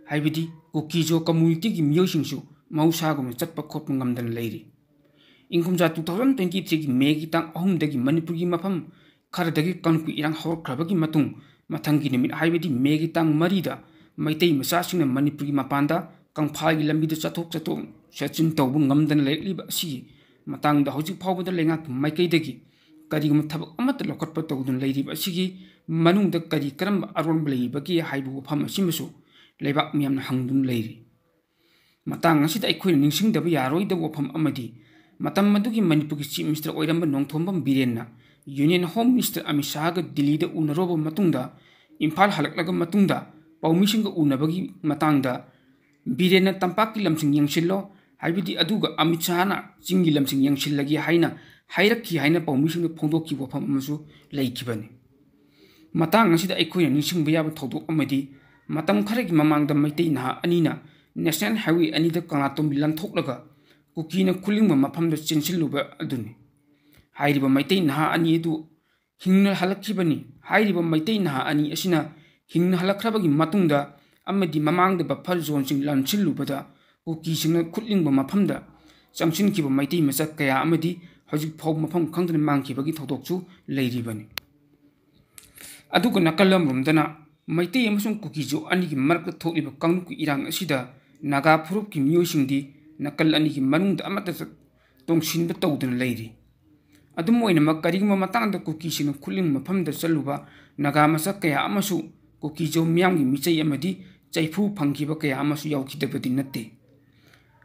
ꯍꯥꯏꯕꯗꯤ ꯀꯨꯀꯤꯖꯣ communityꯒꯤ ꯃꯤꯑꯣꯏꯁꯤꯡꯁꯨ ꯃꯍꯧꯁꯥꯒꯨꯝꯅ ꯆꯠꯄ ꯈꯣꯠꯄ ꯉꯝꯗꯅ ꯂꯩꯔꯤ꯫ ꯏꯪ ꯀꯨꯝꯖꯥ two thousand twenty threeꯒꯤ ꯃꯦꯒꯤ ꯇꯥꯡ ꯑꯍꯨꯝꯗꯒꯤ ꯃꯅꯤꯄꯨꯔꯒꯤ ꯃꯐꯝ ꯈꯔꯗꯒꯤ ꯀꯥꯡꯂꯨꯞꯀꯤ ꯏꯔꯥꯡ ꯍꯧꯔꯛꯈ꯭ꯔꯕꯒꯤ ꯃꯇꯨꯡ, ꯃꯊꯪꯒꯤ ꯅꯨꯃꯤꯠ, ꯍꯥꯏꯕꯗꯤ ꯃꯦꯒꯤ ꯇꯥꯡ ꯃꯔꯤꯗ ꯃꯩꯇꯩ ꯃꯆꯥꯁꯤꯡꯅ ꯃꯅꯤꯄꯨꯔꯒꯤ ꯃꯄꯥꯟꯗ ꯀꯪꯐꯥꯜꯒꯤ ꯂꯝꯕꯤꯗ ꯆꯠꯊꯣꯛ ꯆꯠꯊꯣꯛ ꯆꯠꯁꯤꯟ ꯇꯧꯕ ꯉꯝꯗꯅ ꯂꯩꯔꯛꯂꯤꯕ ꯑꯁꯤꯒꯤ ꯃꯇꯥꯡꯗ ꯍꯧꯖꯤꯛ ꯐꯥꯎꯕꯗ ꯂꯩꯉꯥꯛꯀꯤ ꯃꯥꯏꯀꯩꯗꯒꯤ ꯀꯔꯤꯒꯨꯝꯕ ꯊꯕꯛ ꯑꯃꯠꯇ ꯂꯧꯈꯠꯄ ꯇꯧꯗꯨꯅ ꯂꯩꯔꯤꯕ ꯑꯁꯤꯒꯤ ꯃꯅꯨꯡꯗ ꯀꯔꯤ ꯀꯔꯝꯕ ꯑꯔꯣꯟꯕ ꯂꯩꯔꯤꯕꯒꯦ ꯍꯥꯏꯕ ꯋꯥꯐꯝ ꯑꯁꯤꯃꯁꯨ ꯂꯩꯕꯥꯛ ꯃꯤꯌꯥꯝꯅ ꯍꯪꯗꯨꯅ ꯂꯩꯔꯤ꯫ ꯃꯇꯥꯡ ꯑꯁꯤꯗ ꯑꯩꯈꯣꯏꯅ ꯅꯤꯡꯁꯤꯡꯗꯕ ꯌꯥꯔꯣꯏꯗꯕ ꯋꯥꯐꯝ ꯑꯃꯗꯤ, ꯃꯇꯝ ꯑꯗꯨꯒꯤ ꯃꯅꯤꯄꯨꯔꯒꯤ Chief Minister ꯑꯣꯏꯔꯝꯕ Nongthombam ꯕꯤꯔꯦꯟꯅ Union Home Minister Amit ꯁꯥꯍꯒ ꯗꯤꯜꯂꯤꯗ ꯎꯅꯔꯨꯕ ꯃꯇꯨꯡꯗ, ꯏꯝꯐꯥꯜ ꯍꯜꯂꯛꯂꯒ ꯃꯇꯨꯡꯗ ꯄꯥꯎꯃꯤꯁꯤꯡꯒ ꯎꯅꯕꯒꯤ ꯃꯇꯥꯡꯗ, ꯕꯤꯔꯦꯟꯅ ꯇꯝꯄꯥꯛꯀꯤ ꯂꯝꯁꯤꯡ ꯌꯦꯡꯁꯤꯜꯂꯣ, ꯍꯥꯏꯕꯗꯤ ꯑꯗꯨꯒ ꯑꯃꯤꯠ ꯁꯥꯍꯅ ꯆꯤꯡꯒꯤ ꯂꯝꯁꯤꯡ ꯌꯦꯡꯁꯤꯜꯂꯒꯦ ꯍꯥꯏꯅ ꯍꯥꯏꯔꯛꯈꯤ ꯍꯥꯏꯅ ꯄꯥꯎꯃꯤꯁꯤꯡꯗ ꯐꯣꯡꯗꯣꯛꯈꯤꯕ ꯋꯥꯐꯝ ꯑꯃꯁꯨ ꯂꯩꯈꯤꯕꯅꯤ꯫ ꯃꯇꯥꯡ ꯑꯁꯤꯗ ꯑꯩꯈꯣꯏꯅ ꯅꯤꯡꯁꯤꯡꯕ ꯌꯥꯕ ꯊꯧꯗꯣꯛ ꯑꯃꯗꯤ, ꯃꯇꯝ ꯈꯔꯒꯤ ꯃꯃꯥꯡꯗ ꯃꯩꯇꯩ ꯅꯍꯥ ꯑꯅꯤꯅ National Highway ꯑꯅꯤꯗ ꯀꯪꯂꯥꯇꯣꯝꯕꯤ ꯂꯥꯟꯊꯣꯛꯂꯒ ꯀꯨꯀꯤꯅ ꯈꯨꯠꯂꯤꯡꯕ ꯃꯐꯝꯗ ꯆꯦꯟꯁꯤꯜꯂꯨꯕ ꯑꯗꯨꯅꯤ꯫ ꯍꯥꯏꯔꯤꯕ ꯃꯩꯇꯩ ꯅꯍꯥ ꯑꯅꯤ ꯑꯗꯨ ꯍꯤꯡꯅ ꯍꯜꯂꯛꯈꯤꯕꯅꯤ꯫ ꯍꯥꯏꯔꯤꯕ ꯃꯩꯇꯩ ꯅꯍꯥ ꯑꯅꯤ ꯑꯁꯤꯅ ꯍꯤꯡꯅ ꯍꯜꯂꯛꯈ꯭ꯔꯕꯒꯤ ꯃꯇꯨꯡꯗ ꯑꯃꯗꯤ ꯃꯃꯥꯡꯗ buffer zoneꯁꯤꯡ ꯂꯥꯟꯁꯤꯜꯂꯨꯕꯗ ꯀꯨꯀꯤꯁꯤꯡꯅ ꯈꯨꯠꯂꯤꯡꯕ ꯃꯐꯝꯗ ꯆꯪꯁꯤꯟꯈꯤꯕ ꯃꯩꯇꯩ ꯃꯆꯥ ꯀꯌꯥ ꯑꯃꯗꯤ ꯍꯧꯖꯤꯛ ꯐꯥꯎꯕ ꯃꯐꯝ ꯈꯪꯗꯅ ꯃꯥꯡꯈꯤꯕꯒꯤ ꯊꯧꯗꯣꯛꯁꯨ ꯂꯩꯔꯤꯕꯅꯤ꯫ ꯑꯗꯨꯒ ꯅꯥꯀꯜ ꯑꯃꯔꯣꯝꯗꯅ ꯃꯩꯇꯩ ꯑꯃꯁꯨꯡ ꯀꯨꯀꯤꯖꯣ ꯑꯅꯤꯒꯤ ꯃꯔꯛꯇ ꯊꯣꯛꯂꯤꯕ ꯀꯥꯡꯂꯨꯞꯀꯤ ꯏꯔꯥꯡ ꯑꯁꯤꯗ ꯅꯥꯒꯥ ꯐꯨꯔꯨꯞꯀꯤ ꯃꯤꯑꯣꯏꯁꯤꯡꯗꯤ ꯅꯥꯀꯜ ꯑꯅꯤꯒꯤ ꯃꯅꯨꯡꯗ ꯑꯃꯠꯇ ꯆꯠ-, ꯇꯣꯡꯁꯤꯟꯕ ꯇꯧꯗꯨꯅ ꯂꯩꯔꯤ꯫ ꯑꯗꯨꯝ ꯑꯣꯏꯅꯃꯛ, ꯀꯔꯤꯒꯨꯝꯕ ꯃꯇꯥꯡꯗ ꯀꯨꯀꯤꯁꯤꯡꯅ ꯈꯨꯠꯂꯤꯡ ꯃꯐꯝꯗ ꯆꯠꯂꯨꯕ ꯅꯥꯒꯥ ꯃꯆꯥ ꯀꯌꯥ ꯑꯃꯁꯨ ꯀꯨꯀꯤꯖꯣ ꯃꯤꯌꯥꯝꯒꯤ ꯃꯤꯆꯩ ꯑꯃꯗꯤ ꯆꯩꯐꯨ ꯐꯪꯈꯤꯕ ꯀꯌꯥ ꯑꯃꯁꯨ ꯌꯥꯎꯈꯤꯗꯕꯗꯤ ꯅꯠꯇꯦ꯫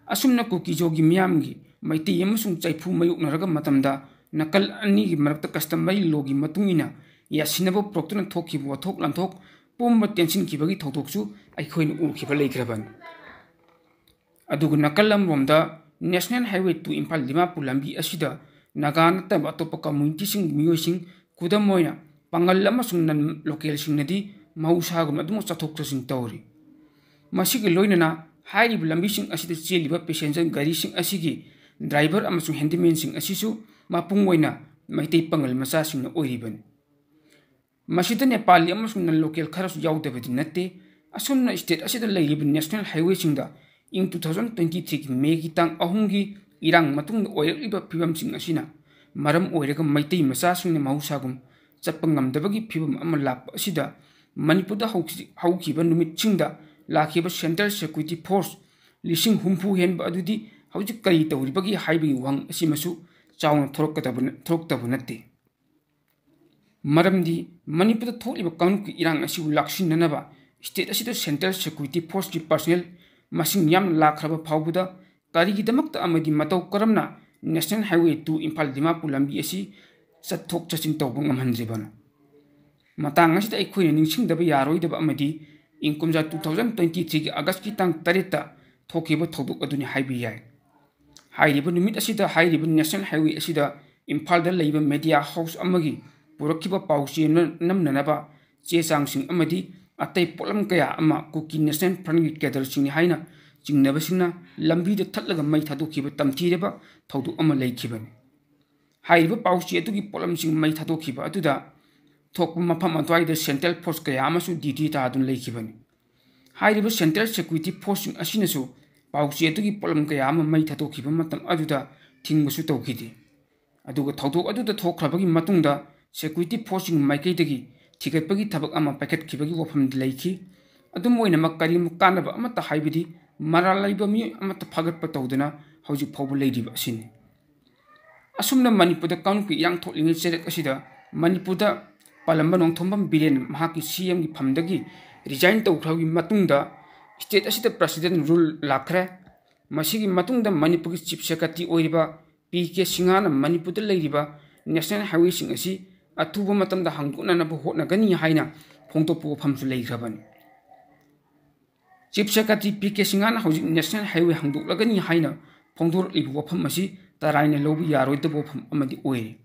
ꯑꯁꯨꯝꯅ ꯀꯨꯀꯤꯖꯣꯒꯤ ꯃꯤꯌꯥꯝꯒꯤ ꯃꯩꯇꯩ ꯑꯃꯁꯨꯡ ꯆꯩꯐꯨ ꯃꯥꯌꯣꯛꯅꯔꯒ ꯃꯇꯝꯗ ꯅꯥꯀꯜ ꯑꯅꯤꯒꯤ ꯃꯔꯛꯇ customary lawꯒꯤ ꯃꯇꯨꯡ ꯏꯟꯅ ꯌꯥꯁꯤꯟꯅꯕ ꯄꯨꯔꯛꯇꯨꯅ ꯊꯣꯛꯈꯤꯕ ꯋꯥꯊꯣꯛ ꯂꯥꯟꯊꯣꯛ ꯄꯨꯝꯕ ꯇꯦꯟꯁꯤꯟꯈꯤꯕꯒꯤ ꯊꯧꯗꯣꯛꯁꯨ ꯑꯩꯈꯣꯏꯅ ꯎꯈꯤꯕ ꯂꯩꯈ꯭ꯔꯕꯅꯤ꯫ ꯑꯗꯨꯒ ꯅꯥꯀꯜ ꯑꯃꯔꯣꯝꯗ National Highway two Imphal Dimapur ꯂꯝꯕꯤ ꯑꯁꯤꯗ ꯅꯥꯒꯥ ꯅꯠꯇꯕ ꯑꯇꯣꯞꯄ communityꯁꯤꯡꯒꯤ ꯃꯤꯑꯣꯏꯁꯤꯡ, ꯈꯨꯗꯝ ꯑꯣꯏꯅ ꯄꯥꯉꯜ ꯑꯃꯁꯨꯡ non localꯁꯤꯡꯅꯗꯤ ꯃꯍꯧꯁꯥꯒꯨꯝꯅ ꯑꯗꯨꯃꯛ ꯆꯠꯊꯣꯛ ꯆꯠꯁꯤꯟ ꯇꯧꯔꯤ꯫ ꯃꯁꯤꯒ ꯂꯣꯏꯅꯅ ꯍꯥꯏꯔꯤꯕ ꯂꯝꯕꯤꯁꯤꯡ ꯑꯁꯤꯗ ꯆꯦꯜꯂꯤꯕ passenger ꯒꯥꯔꯤꯁꯤꯡ ꯑꯁꯤꯒꯤ driver ꯑꯃꯁꯨꯡ handyman ꯁꯤꯡ ꯑꯁꯤꯁꯨ ꯃꯄꯨꯡ ꯑꯣꯏꯅ ꯃꯩꯇꯩ ꯄꯥꯉꯜ ꯃꯆꯥꯁꯤꯡꯅ ꯑꯣꯏꯔꯤꯕꯅꯤ꯫ ꯃꯁꯤꯗ ꯅꯦꯄꯥꯂꯤ ꯑꯃꯁꯨꯡ non local ꯈꯔꯁꯨ ꯌꯥꯎꯗꯕꯗꯤ ꯅꯠꯇꯦ꯫ ꯑꯁꯨꯝꯅ state ꯑꯁꯤꯗ ꯂꯩꯔꯤꯕ national highway ꯁꯤꯡꯗ ꯏꯪ two thousand twenty three ꯒꯤ May ꯒꯤ ꯇꯥꯡ ꯑꯍꯨꯝꯒꯤ ꯏꯔꯥꯡ ꯃꯇꯨꯡꯗ ꯑꯣꯏꯔꯛꯂꯤꯕ ꯐꯤꯕꯝꯁꯤꯡ ꯑꯁꯤꯅ ꯃꯔꯝ ꯑꯣꯏꯔꯒ ꯃꯩꯇꯩ ꯃꯆꯥꯁꯤꯡꯅ ꯃꯍꯧꯁꯥꯒꯨꯝ ꯆꯠꯄ ꯉꯝꯗꯕꯒꯤ ꯐꯤꯕꯝ ꯑꯃ ꯂꯥꯛꯄ ꯑꯁꯤꯗ ꯃꯅꯤꯄꯨꯔꯗ ꯍꯧꯈꯤ-, ꯍꯧꯈꯤꯕ ꯅꯨꯃꯤꯠꯁꯤꯡꯗ ꯂꯥꯛꯈꯤꯕ central security force ꯂꯤꯁꯤꯡ ꯍꯨꯝꯐꯨ ꯍꯦꯟꯕ ꯑꯗꯨꯗꯤ ꯍꯧꯖꯤꯛ ꯀꯔꯤ ꯇꯧꯔꯤꯕꯒꯦ ꯍꯥꯏꯕꯒꯤ ꯋꯥꯍꯪ ꯑꯁꯤꯃꯁꯨ ꯆꯥꯎꯅ ꯊꯣꯔꯛꯀꯗꯕ ꯅ-, ꯊꯣꯔꯛꯇꯕ ꯅꯠꯇꯦ꯫ ꯃꯔꯝꯗꯤ ꯃꯅꯤꯄꯨꯔꯗ ꯊꯣꯛꯂꯤꯕ ꯀꯥꯡꯂꯨꯞꯀꯤ ꯏꯔꯥꯡ ꯑꯁꯤꯕꯨ ꯂꯥꯛꯁꯤꯟꯅꯅꯕ state ꯑꯁꯤꯗ central security force ꯀꯤ personnel ꯃꯁꯤꯡ ꯌꯥꯝꯅ ꯂꯥꯛꯈ꯭ꯔꯕ ꯐꯥꯎꯕꯗ ꯀꯔꯤꯒꯤꯗꯃꯛꯇ ꯑꯃꯗꯤ ꯃꯇꯧ ꯀꯔꯝꯅ National Highway two Imphal Dimapur ꯂꯝꯕꯤ ꯑꯁꯤ ꯆꯠꯊꯣꯛ ꯆꯠꯁꯤꯟ ꯇꯧꯕ ꯉꯝꯍꯟꯗ꯭ꯔꯤꯕꯅꯣ? ꯃꯇꯥꯡ ꯑꯁꯤꯗ ꯑꯩꯈꯣꯏꯅ ꯅꯤꯡꯁꯤꯡꯗꯕ ꯌꯥꯔꯣꯏꯗꯕ ꯑꯃꯗꯤ ꯏꯪ ꯀꯨꯝꯖꯥ two thousand twenty three ꯒꯤ August ꯀꯤ ꯇꯥꯡ ꯇꯔꯦꯠꯇ ꯊꯣꯛꯈꯤꯕ ꯊꯧꯗꯣꯛ ꯑꯗꯨꯅꯤ ꯍꯥꯏꯕ ꯌꯥꯏ꯫ ꯍꯥꯏꯔꯤꯕ ꯅꯨꯃꯤꯠ ꯑꯁꯤꯗ ꯍꯥꯏꯔꯤꯕ National Highway ꯑꯁꯤꯗ ꯏꯝꯐꯥꯜꯗ ꯂꯩꯕ media house ꯑꯃꯒꯤ ꯄꯨꯔꯛꯈꯤꯕ ꯄꯥꯎꯆꯦ ꯅ-, ꯅꯝꯅꯅꯕ ꯆꯦ ꯆꯥꯡꯁꯤꯡ ꯑꯃꯗꯤ ꯑꯇꯩ ꯄꯣꯠꯂꯝ ꯀꯌꯥ ꯑꯃ Kuki National Front ꯀꯤ cadre ꯁꯤꯡꯅꯤ ꯍꯥꯏꯅ ꯆꯤꯡꯅꯕꯁꯤꯡꯅ ꯂꯝꯕꯤꯗ ꯊꯠꯂꯒ ꯃꯩ ꯊꯥꯗꯣꯛꯈꯤꯕ ꯇꯝꯊꯤꯔꯕ ꯊꯧꯗꯣꯛ ꯑꯃ ꯂꯩꯈꯤꯕꯅꯤ꯫ ꯍꯥꯏꯔꯤꯕ ꯄꯥꯎꯆꯦ ꯑꯗꯨꯒꯤ ꯄꯣꯠꯂꯝꯁꯤꯡ ꯃꯩ ꯊꯥꯗꯣꯛꯈꯤꯕ ꯑꯗꯨꯗ ꯊꯣꯛꯄ ꯃꯐꯝ ꯑꯗꯨꯋꯥꯏꯗ central force ꯀꯌꯥ ꯑꯃꯁꯨ duty ꯇꯥꯗꯨꯅ ꯂꯩꯈꯤꯕꯅꯤ꯫ ꯍꯥꯏꯔꯤꯕ central security force ꯁꯤꯡ ꯑꯁꯤꯅꯁꯨ ꯄꯥꯎꯆꯦ ꯑꯗꯨꯒꯤ ꯄꯣꯠꯂꯝ ꯀꯌꯥ ꯑꯃ ꯃꯩ ꯊꯥꯗꯣꯛꯈꯤꯕ ꯃꯇꯝ ꯑꯗꯨꯗ ꯊꯤꯡꯕꯁꯨ ꯇꯧꯈꯤꯗꯦ꯫ ꯑꯗꯨꯒ ꯊꯧꯗꯣꯛ ꯑꯗꯨꯗ ꯊꯣꯛꯈ꯭ꯔꯕꯒꯤ ꯃꯇꯨꯡꯗ security force ꯁꯤꯡ ꯃꯥꯏꯀꯩꯗꯒꯤ ꯊꯤꯒꯠꯄꯒꯤ ꯊꯕꯛ ꯑꯃ ꯄꯥꯏꯈꯠꯈꯤꯕꯒꯤ ꯋꯥꯐꯝꯗꯤ ꯂꯩꯈꯤ꯫ ꯑꯗꯨꯝ ꯑꯣꯏꯅꯃꯛ, ꯀꯔꯤꯒꯨꯝꯕ ꯀꯥꯟꯅꯕ ꯑꯃꯠꯇ ꯍꯥꯏꯕꯗꯤ ꯃꯔꯥꯜ ꯂꯩꯕ ꯃꯤꯑꯣꯏ ꯑꯃꯠꯇ ꯐꯥꯒꯠꯄ ꯇꯧꯗꯅ ꯍꯧꯖꯤꯛ ꯐꯥꯎꯕ ꯂꯩꯔꯤꯕ ꯑꯁꯤꯅꯤ꯫ ꯑꯁꯨꯝꯅ ꯃꯅꯤꯄꯨꯔꯗ ꯀꯥꯡꯂꯨꯞꯀꯤ ꯏꯔꯥꯡ ꯊꯣꯛꯂꯤꯉꯩ ꯆꯩꯔꯛ ꯑꯁꯤꯗ ꯃꯅꯤꯄꯨꯔꯗ ꯄꯥꯜꯂꯝꯕ ꯅꯣꯡꯊꯣꯝꯕꯝ ꯕꯤꯔꯦꯟ ꯃꯍꯥꯛꯀꯤ C M ꯒꯤ ꯐꯝꯗꯒꯤ resign ꯇꯧꯈ꯭ꯔꯕꯒꯤ ꯃꯇꯨꯡꯗ state ꯑꯁꯤꯗ president rule ꯂꯥꯛꯈ꯭ꯔꯦ꯫ ꯃꯁꯤꯒꯤ ꯃꯇꯨꯡꯗ ꯃꯅꯤꯄꯨꯔꯒꯤ chief secretary ꯑꯣꯏꯔꯤꯕ P K ꯁꯤꯡꯍꯅ ꯃꯅꯤꯄꯨꯔꯗ ꯂꯩꯔꯤꯕ national highway ꯁꯤꯡ ꯑꯁꯤ ꯑꯊꯨꯕ ꯃꯇꯝꯗ ꯍꯥꯡꯗꯣꯛꯅꯅꯕ ꯍꯣꯠꯅꯒꯅꯤ ꯍꯥꯏꯅ ꯐꯣꯡꯗꯣꯛꯄ ꯋꯥꯐꯝꯁꯨ ꯂꯩꯈ꯭ꯔꯕꯅꯤ꯫ Chief Secretary P K ꯁꯤꯡꯍꯅ ꯍꯧꯖꯤꯛ national highway ꯍꯥꯡꯗꯣꯛꯂꯒꯅꯤ ꯍꯥꯏꯅ ꯐꯣꯡꯗꯣꯔꯛꯂꯤꯕ ꯋꯥꯐꯝ ꯑꯁꯤ ꯇꯔꯥꯏꯅ ꯂꯧꯕ ꯌꯥꯔꯣꯏꯗꯕ ꯋꯥꯐꯝ ꯑꯃꯗꯤ ꯑꯣꯏꯔꯤ꯫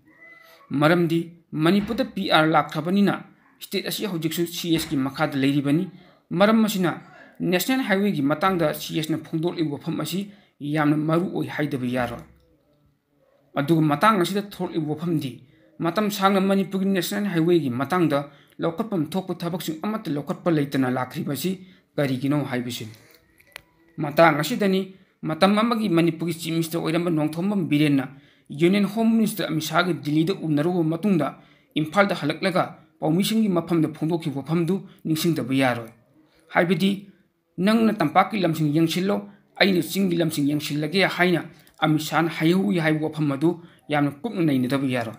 ꯃꯔꯝꯗꯤ ꯃꯅꯤꯄꯨꯔꯗ P R ꯂꯥꯛꯈ꯭ꯔꯕꯅꯤꯅ state ꯑꯁꯤ ꯍꯧꯖꯤꯛꯁꯨ C S ꯀꯤ ꯃꯈꯥꯗ ꯂꯩꯔꯤꯕꯅꯤ꯫ ꯃꯔꯝ ꯑꯁꯤꯅ ꯅꯦꯁꯅꯦꯜ ꯍꯥꯏꯋꯦꯒꯤ ꯃꯇꯥꯡꯗ ꯁꯤ ꯑꯦꯁꯅ ꯐꯣꯡꯗꯣꯛꯂꯤꯕ ꯋꯥꯐꯝ ꯑꯁꯤ ꯌꯥꯝꯅ ꯃꯔꯨ ꯑꯣꯏ ꯍꯥꯏꯗꯕ ꯌꯥꯔꯣꯏ꯫ ꯑꯗꯨꯒ ꯃꯇꯥꯡ ꯑꯁꯤꯗ ꯊꯣꯛꯂꯤꯕ ꯋꯥꯐꯝꯗꯤ, ꯃꯇꯝ ꯁꯥꯡꯅ ꯃꯅꯤꯄꯨꯔꯒꯤ ꯅꯦꯁꯅꯦꯜ ꯍꯥꯏꯋꯦꯒꯤ ꯃꯇꯥꯡꯗ ꯂꯧꯈꯠꯐꯝ ꯊꯣꯛꯄ ꯊꯕꯛꯁꯤꯡ ꯑꯃꯠꯇ ꯂꯧꯈꯠꯄ ꯂꯩꯇꯅ ꯂꯥꯛꯈ꯭ꯔꯤꯕꯁꯤ ꯀꯔꯤꯒꯤꯅꯣ ꯍꯥꯏꯕꯁꯤꯅꯤ꯫ ꯃꯇꯥꯡ ꯑꯁꯤꯗꯅꯤ ꯃꯇꯝ ꯑꯃꯒꯤ ꯃꯅꯤꯄꯨꯔꯒꯤ ꯆꯤꯐ ꯃꯤꯅꯤꯁꯇꯔ ꯑꯣꯏꯔꯝꯕ ꯅꯣꯡꯊꯣꯝꯕꯝ ꯕꯤꯔꯦꯟꯅ ꯌꯨꯅꯤꯌꯟ ꯍꯣꯝ ꯃꯤꯅꯤꯁꯇꯔ ꯑꯃꯤꯠ ꯁꯥꯍꯒ ꯗꯤꯜꯂꯤꯗ ꯎꯅꯔꯨꯕ ꯃꯇꯨꯡꯗ ꯏꯝꯐꯥꯜꯗ ꯍꯜꯂꯛꯂꯒ ꯄꯥꯎꯃꯤꯁꯤꯡꯒꯤ ꯃꯐꯝꯗ ꯐꯣꯡꯗꯣꯛꯈꯤꯕ ꯋꯥꯐꯝꯗꯨ ꯅꯤꯡꯁꯤꯡꯗꯕ ꯌꯥꯔꯣꯏ꯫ ꯍꯥꯏꯕꯗꯤ, "ꯅꯪꯅ ꯇꯝꯄꯥꯛꯀꯤ ꯂꯝꯁꯤꯡ ꯌꯦꯡꯁꯤꯜꯂꯣ, ꯑꯩꯅ ꯆꯤꯡꯒꯤ ꯂꯝꯁꯤꯡ ꯌꯦꯡꯁꯤꯜꯂꯒꯦ" ꯍꯥꯏꯅ ꯑꯃꯤꯠ ꯁꯥꯍꯅ ꯍꯥꯏꯍꯧꯏ ꯍꯥꯏꯕ ꯋꯥꯐꯝ ꯑꯗꯨ ꯌꯥꯝꯅ ꯀꯨꯞꯅ ꯅꯩꯅꯗꯕ ꯌꯥꯔꯣꯏ꯫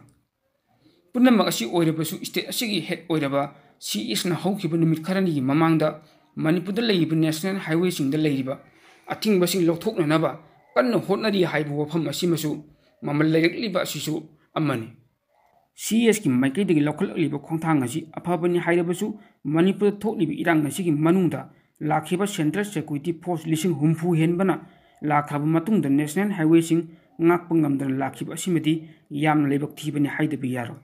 ꯄꯨꯝꯅꯃꯛ ꯑꯁꯤ ꯑꯣꯏꯔꯕꯁꯨ, ꯁ꯭ꯇꯦꯠ ꯑꯁꯤꯒꯤ ꯍꯦꯗ ꯑꯣꯏꯔꯕ ꯁꯤ ꯏ ꯑꯦꯁꯅ ꯍꯧꯈꯤꯕ ꯅꯨꯃꯤꯠ ꯈꯔꯅꯤꯒꯤ ꯃꯃꯥꯡꯗ ꯃꯅꯤꯄꯨꯔꯗ ꯂꯩꯔꯤꯕ ꯅꯦꯁꯅꯦꯜ ꯍꯥꯏꯋꯦꯁꯤꯡꯗ ꯂꯩꯔꯤꯕ ꯑꯊꯤꯡꯕꯁꯤꯡ ꯂꯧꯊꯣꯛꯅꯅꯕ ꯀꯟꯅ ꯍꯣꯠꯅꯔꯤ ꯍꯥꯏꯕ ꯋꯥꯐꯝ ꯑꯁꯤꯃꯁꯨ ꯃꯃꯜ ꯂꯩꯔꯛꯂꯤꯕ ꯑꯁꯤꯁꯨ ꯑꯃꯅꯤ꯫ ꯁꯤ ꯏ ꯑꯦꯁꯀꯤ ꯃꯥꯏꯀꯩꯗꯒꯤ ꯂꯧꯈꯠꯂꯛꯂꯤꯕ ꯈꯣꯡꯊꯥꯡ ꯑꯁꯤ ꯑꯐꯕꯅꯤ ꯍꯥꯏꯔꯕꯁꯨ, ꯃꯅꯤꯄꯨꯔꯗ ꯊꯣꯛꯂꯤꯕ ꯏꯔꯥꯡ ꯑꯁꯤꯒꯤ ꯃꯅꯨꯡꯗ ꯂꯥꯛꯈꯤꯕ ꯁꯦꯟꯇ꯭ꯔꯦꯜ ꯁꯦꯀ꯭ꯌꯨꯔꯤꯇꯤ ꯐꯣꯔꯁ ꯂꯤꯁꯤꯡ ꯍꯨꯝꯐꯨ ꯍꯦꯟꯕꯅ ꯂꯥꯛꯈ꯭ꯔꯕ ꯃꯇꯨꯡꯗ ꯅꯦꯁꯅꯦꯜ ꯍꯥꯏꯋꯦꯁꯤꯡ ꯉꯥꯛꯄ ꯉꯝꯗꯅ ꯂꯥꯛꯈꯤꯕ ꯑꯁꯤꯃꯗꯤ ꯌꯥꯝꯅ ꯂꯥꯏꯕꯛ ꯊꯤꯕꯅꯤ ꯍꯥꯏꯗꯕ ꯌꯥꯔꯣꯏ꯫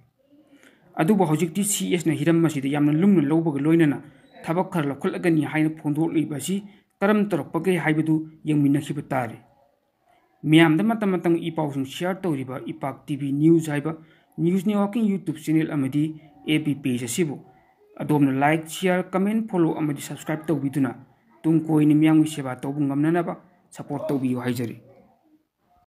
ꯑꯗꯨꯕꯨ ꯍꯧꯖꯤꯛꯇꯤ ꯁꯤ ꯏ ꯑꯦꯁꯅ ꯍꯤꯔꯝ ꯑꯁꯤꯗ ꯌꯥꯝꯅ ꯂꯨꯝꯅ ꯂꯧꯕꯒ ꯂꯣꯏꯅꯅ ꯊꯕꯛ ꯈꯔ ꯂꯧꯈꯠꯂꯒꯅꯤ ꯍꯥꯏꯅ ꯐꯣꯡꯗꯣꯛꯂꯤꯕ ꯑꯁꯤ ꯀꯔꯝ ꯇꯧꯔꯛꯄꯒꯦ ꯍꯥꯏꯕꯗꯨ ꯌꯦꯡꯃꯤꯟꯅꯈꯤꯕ ꯇꯥꯔꯦ꯫ ꯃꯤꯌꯥꯝꯗ ꯃꯇꯝ ꯃꯇꯝꯒꯤ ꯏ ꯄꯥꯎꯁꯤꯡ ꯁꯤꯌꯥꯔ ꯇꯧꯔꯤꯕ ꯏꯄꯥꯛ ꯇꯤ ꯚꯤ ꯅ꯭ꯌꯨꯁ ꯍꯥꯏꯕ ꯅ꯭ꯌꯨꯁ ꯅꯦꯠꯋꯥꯔꯛꯀꯤꯡ ꯌꯨꯇ꯭ꯌꯨꯕ ꯆꯦꯅꯦꯜ ꯑꯃꯗꯤ ꯑꯦꯐ ꯕꯤ ꯄꯦꯖ ꯑꯁꯤꯕꯨ ꯑꯗꯣꯝꯅ ꯂꯥꯏꯛ, ꯁꯤꯌꯥꯔ, ꯀꯃꯦꯟ, ꯐꯣꯂꯣ ꯑꯃꯗꯤ ꯁꯕꯁꯀ꯭ꯔꯥꯏꯕ ꯇꯧꯕꯤꯗꯨꯅ ꯇꯨꯡ ꯀꯣꯏꯅ ꯃꯤꯌꯥꯝꯒꯤ ꯁꯦꯕꯥ ꯇꯧꯕ ꯉꯝꯅꯅꯕ ꯁꯄꯣꯔꯠ ꯇꯧꯕꯤꯌꯨ ꯍꯥꯏꯖꯔꯤ꯫